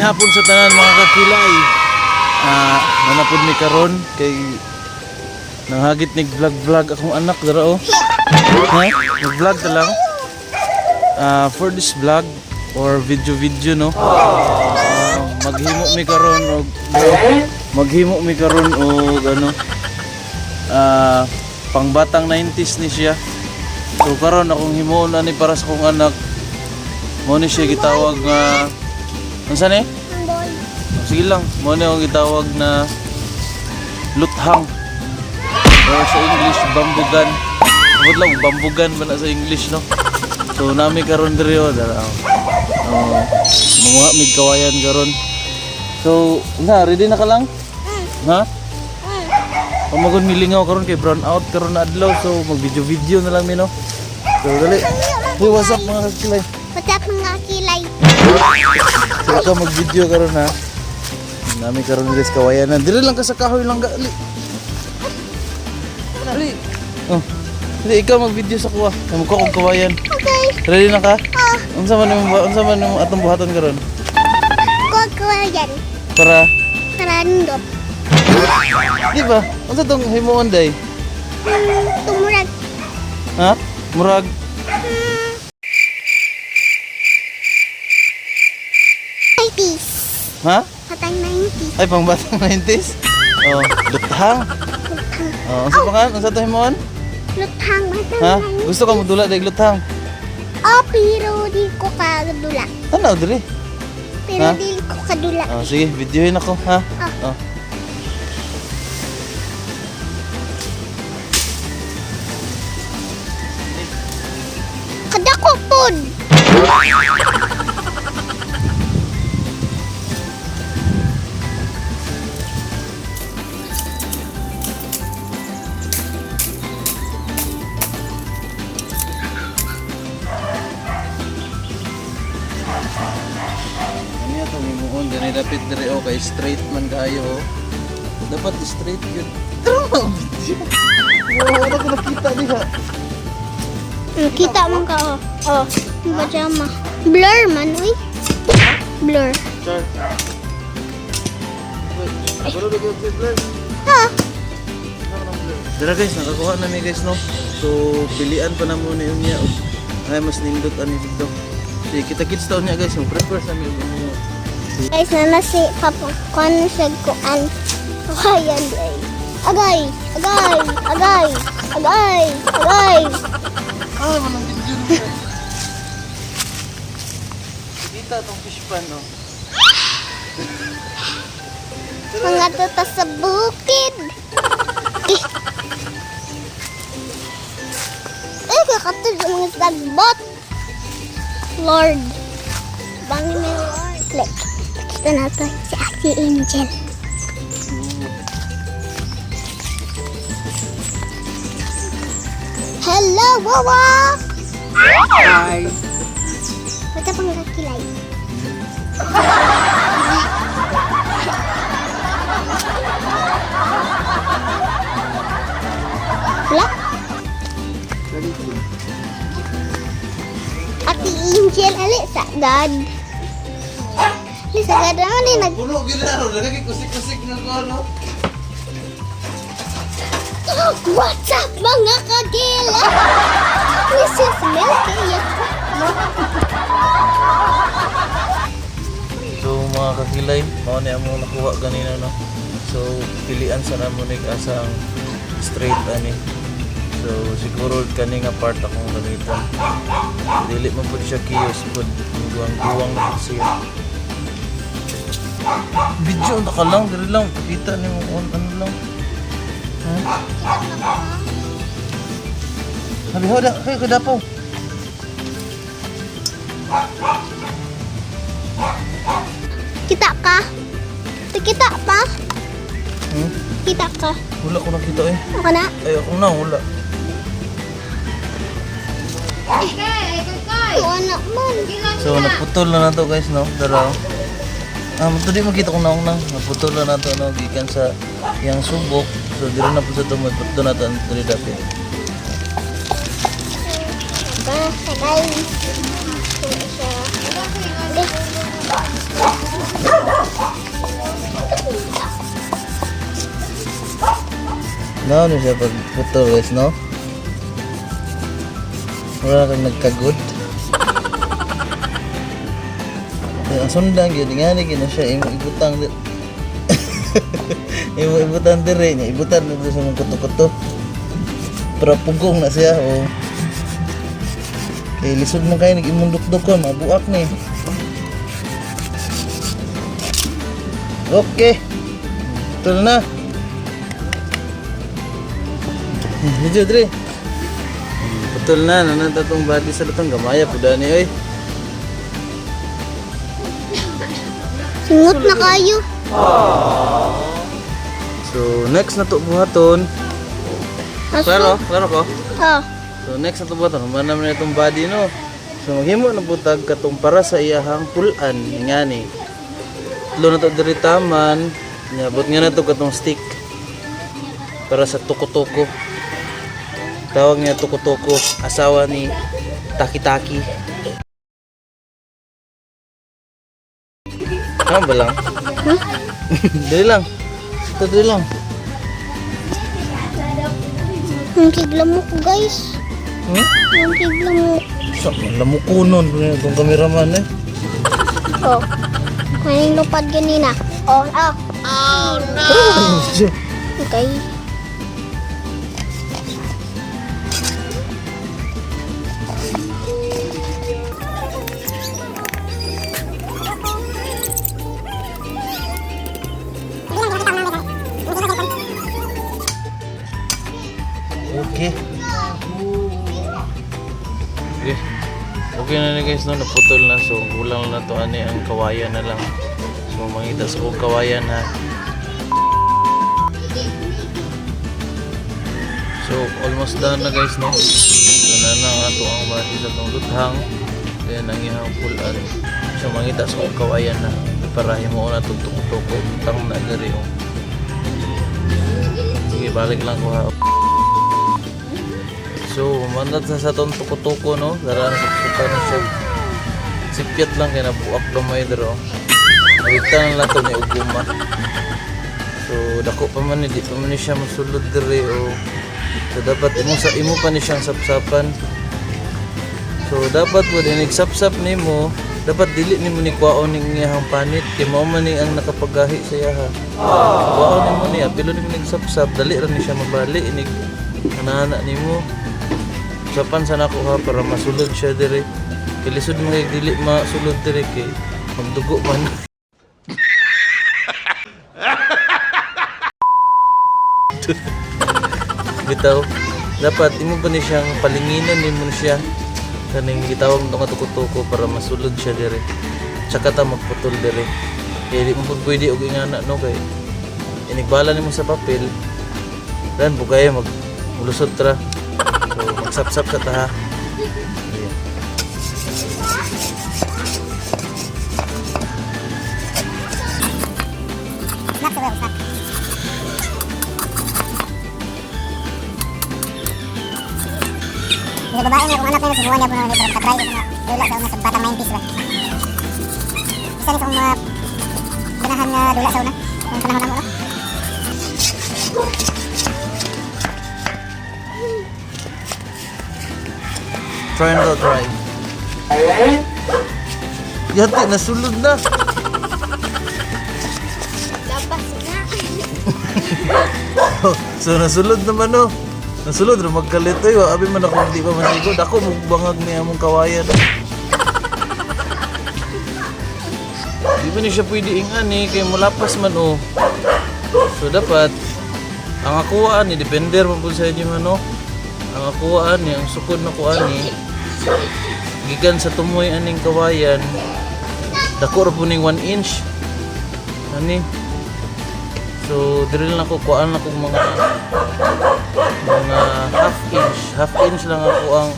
Maayong hapon sa tanan, mga kakilay. Nanapod mi karon kay nanghagit nig vlog vlog akong anak dara oh. Ha? Nag-vlog ta lang. For this vlog or video video, no. Maghimo mi karon og ano, pangbatang 90s ni siya. So karon akong himuon ani para sa akong anak. Mo ni siya gitawag nga, unsa ni? Boy. Sige lang, mo ni akong gitawag na luthang. Or sa English, bamboo gun. Sabot lang, bamboo gun ba na sa English, no? So nami karon diri oh, dara. Oh, manguha mig kawayan karon. So, na ready na ka lang? Ha? Pamagod milingaw karon kay brown out karon na adlaw, so mag video video na lang mi, no. So dali. Hey, what's up, mga kakilay? What's up, mga kilay? So ikaw mag-video karon ha. Nami karon diri sa kawayanan. Diri lang ka sa kahoy lang ga. Ali. Ali. Oh. Hindi, ikaw mag-video sa kuha. Kay mo kog kawayan. Okay. Ready na ka? Ah. Unsa man imong atong buhaton karon? Kuha kawayan. Para Karandot. di ba? Unsa tong himuon day? Tumurag. Ha? Murag 90s. Ha? Patang 90s. Ay, pangbatang 90s? Oh, luthang. Oh, unsa pa ka? Unsa to himuon? Lutang. Batang Ha? 90s. Gusto ka modula dag luthang? Oh, pero di ko kadula. Tanaw diri. Pero Ha? di ko kadula. Oh, sige, videohin ako, ha? Ah. Oh. Kadako pod. Ano yung itong himuon? Ganay dapat dire oh, kay straight man kayo oh. Dapat straight yun. Tara mo, video. Oh, wala ko nakita diha. Kita man ka oh. Oh, yung pajama. Blur man uy. Blur. Char. Wait, wala lagi og blur. Ha? Dara guys, nakakuha na mi guys, no. So pilian pa na mo ni unya og ay mas nindot ani dito. Sige, kita kits taon niya guys, yung prepare sa mi og mo. Guys, na si Papa kuan sa kuan. Kawayan di ay. Agay, agay, agay, agay, agay. Ah, manang video no. Kita tong fish pan no. Mga tuta sa bukid. Eh, eh kakatod yung mga sagbot. Lord. Bangin na Lord. Like, kita na to si Ate Angel. Hello, Wawa! Hi. What's up, mga kakilay? Wala? Ate Angel, ali sa God. Ali sa God. Ano ni nag... Puno gyud na ro, dagay kusik-kusik na ko no. What's up, mga kagila? This is Milky. So mga kakilay, mao ni among nakuha ganina, no. So pilian sa namo ni asa ang straight ani. So siguro kani nga part akong gamiton. Dili man pud siya kiyos pud, guwang-guwang na pud siya. Video na ka lang, diri lang kita nimo kung ano lang. Ha? Habi hoda, kayo kadapaw. Kita ka? Kita pa? Hmm? Kita ka? Wala ko nakita eh. Ako na? Ay, ako na, wala. Oo na man. So, naputol na nato guys, no? Daraw. Ah, uh, di makita kung naong nang. Naputol na nato, no? Gikan sa yang subok. So, diri na po sa tumoy. Putol na to, diri dapit. Basta guys. Ito siya. Nao ni siya pag putol, guys, no? Wala kang nagkagod. Di, ang sundan gyud ngani gyud na siya imo ibutang imo ibutang dire niya ibutan dito sa mong kuto-kuto. Pero pugong na siya oh. Kay lisod man kayo nag imong dukdukon, mabuak ni. Okay. Ito na. Medyo dre. Putol na, nananta tong body sa lutong gamaya po dani oy. Singot na kayo. So next na to buhaton. Klaro, klaro ko. Oh. So next na to buhaton, human naman na itong body no. So maghimo na butag katong para sa iyahang pulan ngani. Tulo na to diri taman, niabot nga na to katong stick para sa tuko-tuko. Tawag niya tuko-tuko, asawa ni Taki-Taki. Tama ba lang? Dili lang. Ito dili lang. Ang kigla mo ko, guys. Hmm? Ang kigla mo. Sa lamukunon itong kameraman eh. Oh. May lupad ganina. Oh, oh. Oh. Okay. Okay. Okay. Okay na na guys, no? Naputol na. So, kulang na to ani ang kawayan na lang. So, mangita sa kong kawayan ha. So, almost done na guys, no? So, na na ang ato ang body sa tong luthang. Then, ang iyang pulan. So, mangita sa kong kawayan na. Para himuon na itong tuko-tuko. Tang na diri, oh. Sige, balik lang ko ha. So, mandat sa tong tuko-tuko, no? Dara na sa na siya. Sipyat lang kay nabuak gamay dero. Nagita na lang to ni Uguma. So, dako pa man ni, di pa man ni siya masulod dere o. So, dapat imo sa imo pa ni siyang sapsapan. So, dapat po din nagsapsap nimo, dapat dili nimo ni kwaon ning iyang panit kay mao man ni ang nakapagahi sa iyaha. Kwaon nimo niya, pilo nimo nagsapsap, dali ra ni siya mabali inig anana nimo. Usapan sa nako ha para masulod siya dire. Kay lisod man kay dili masulod dire kay magdugo man. Bitaw, dapat imo pa ni siyang palinginan nimo siya kaning gitawag nga tuko-tuko para masulod siya dire. Tsaka ta magputol dire. Kay di mo pud pwede og ingana no kay inigbala nimo sa papel. Dan bugay mag mulusod tra. So magsapsap sa ta ha. Ayan. Yung babae na kung anak na subuan niya po na pero patry ko na dula sa una sa batang 90s ba. Isa ni sa akong mga ganahan nga dula sa una. Kung panahon na mo no. Try and not try. Yati, nasulod na. Labas na. So nasulod naman no. Nasulod ra magkalit oy, wa abi man ako di pa masigod. Ako mugbangag niya among kawayan. Di ba ni siya pwede ingan eh, kay mulapas man oh. So dapat ang akuan ni depender man pud sa inyo ano. Ang akuan ni ang sukod na kuan ni gikan sa tumoy aning kawayan dako ra po ning 1 inch. Ani so, drill na ko, kuhaan na kong mga half inch. Half inch lang ako ang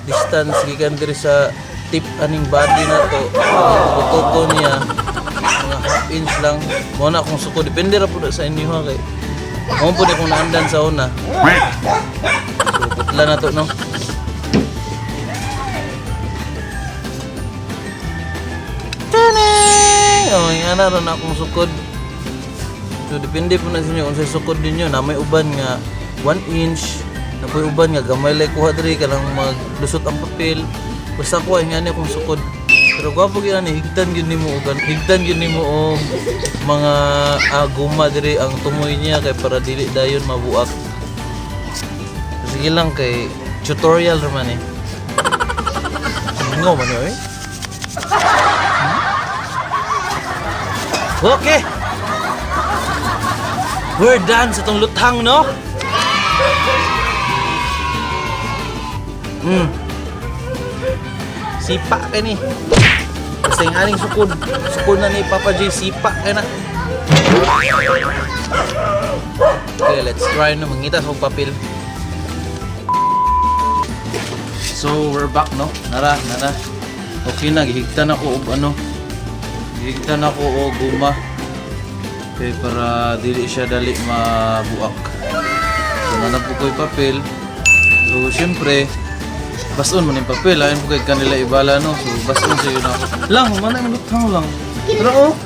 distance gikan diri sa tip aning body na to. Tuko niya mga half inch lang. Mo na akong suko depende ra pud sa inyo ha kay. Mo pud akong naandan sa una. So, putla na to no. Tanang! Oh, yung ana ra na akong sukod. So depende po na sa inyo kung sa sukod ninyo na may uban nga 1 inch, na po'y uban nga gamay lay kuha diri kanang maglusot ang papel. Basta ko ay nga ni akong sukod. Pero gwapo gyud ani, higtan gyud nimo og higtan gyud nimo og mga guma diri ang tumoy niya kay para dili dayon mabuak. Sige lang kay tutorial ra man eh. Ngo man eh. Okay. We're done sa tong luthang, no? Sipa kay ni. Basta yung aning sukod. Sukod na ni Papa J, sipa kay na. Okay, let's try no. Mangita sa papel. So, we're back, no? Nara, nara. Okay na, gihigtan ako og ano. Gihigtan ako og guma. Okay, para dili siya dali mabuak. So, nanap po ko'y papel. So, syempre, bason man yung papel. Ayun po kay kanila ibala, no? So, bason siya yun ako. Lang, manay malutang lang. Pero, oh,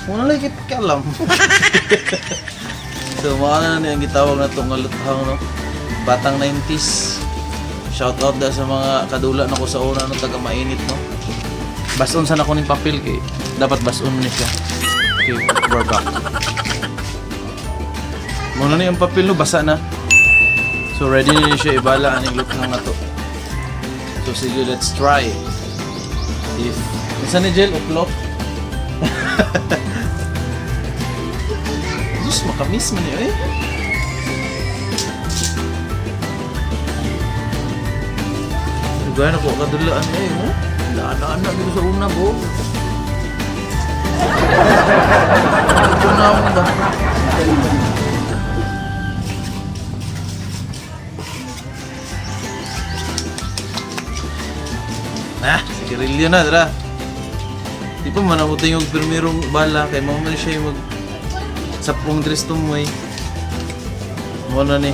wala lang kipakialam. So, mga na na yung gitawag na itong luthang, no? Batang 90s. Shout out da sa mga kadula na ko sa una, no? Taga mainit, no? Bason sana ko ng papel, kay dapat bason ni siya. Okay, we're back. Muna na yung papel, no? Basa na. So, ready na siya ibala aning luthang na to. So, sige, let's try. If... Isa ni Jill, uplop. Diyos, makamis man yun eh. Gaya na ko kadulaan eh, oh. Laan-laan dito sa una, bo. Ito na ako ba? Ah, sigarilyo na, tara. Di pa man ako yung pirmirong bala kay mo man siya yung mag sapong dress tumoy. Mo na ni.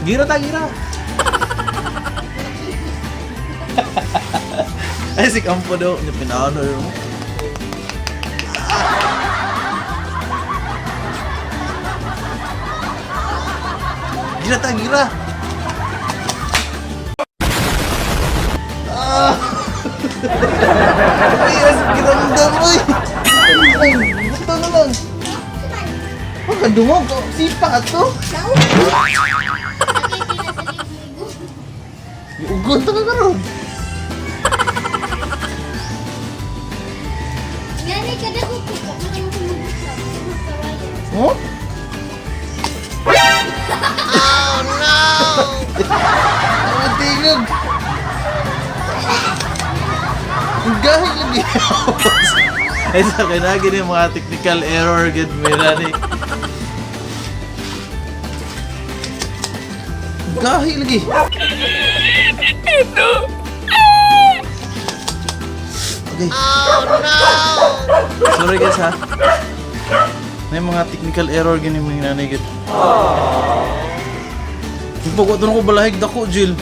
Gira ta, gira. Ay, si Kampo daw. Niya pinaano yun mo. Gira ta, gira. Ah! Ay, as giramdam mo eh. Ay, ito na lang. Baka dumog. Oh, sipa to. Ugot na ka karon. Gani kada ko ko. Oh? Oh no! Ang tingog! Ang gahit lagi. Ay sa kinagi ni mga technical error gid mira ni. Gahi lagi. Okay. Oh no! Sorry guys ha. May mga technical error gini mga nanay gid. Yung pag ko balahig dako, Jill.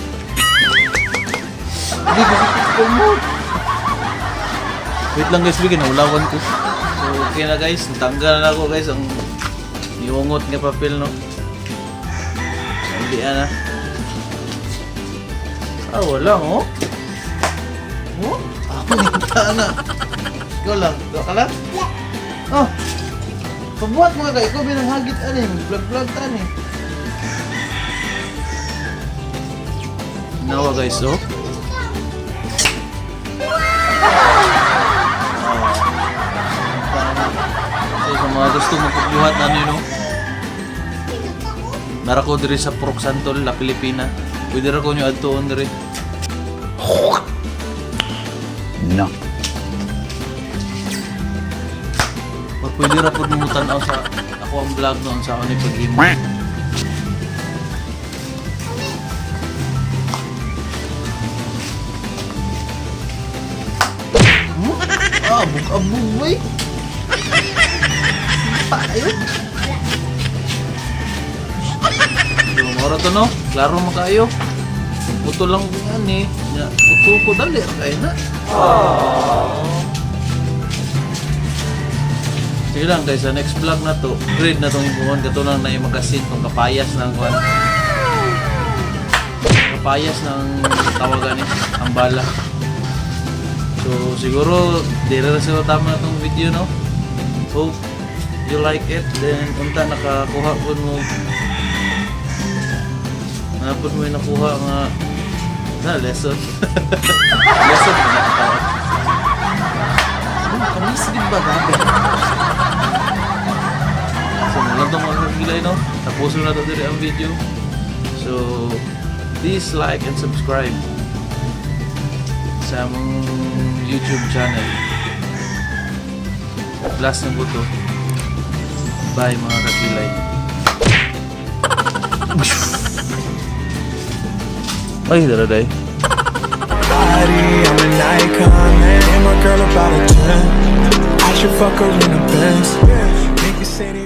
Hindi ko ko mo. Wait lang guys, bigyan naulawan ko. So okay na guys, natanggal na ako guys ang niungot nga papel no. Hindi na. Ah, wala oh. Oh, ako nita na. Ikaw lang, ikaw ka lang? Oh. Pabuhat mga ka, ikaw binanghagit ani, vlog-vlog ta ani. Nawa guys, oh. So, sa mga gusto magpagbuhat ano yun, no? Nara ko diri sa Purok Santol, La Pilipina. Pwede ra ko nyo adtuon diri. No. Or pwede ra pud mo tan-aw sa ako ang vlog noon sa ako ni paghimo. Hmm? Ah, bug-abog bay. Payo. Mora to no, klaro mo kayo. Puto lang yan eh. Nya, puto ko dali kayo na. Sige lang guys, sa next vlog na to, grade na tong impuhon kato lang na yung magasin tong kapayas ng kuan. Kapayas ng tawagan eh, ang bala. So siguro dira na siguro tama na tong video, no. Hope you like it, then unta nakakuha pud mo na pud mo yung nakuha nga na lesson. Lesson ba na tawag? Oh, kamis din ba grabe? So, wala itong mga kakilay, no? Tapusin na ito diri ang video. So, please like and subscribe sa among YouTube channel. Last na buto. Bye, mga kakilay. Ay, dara day. Body, I'm an icon, man. And my girl about a 10. I should fuck her in a Benz.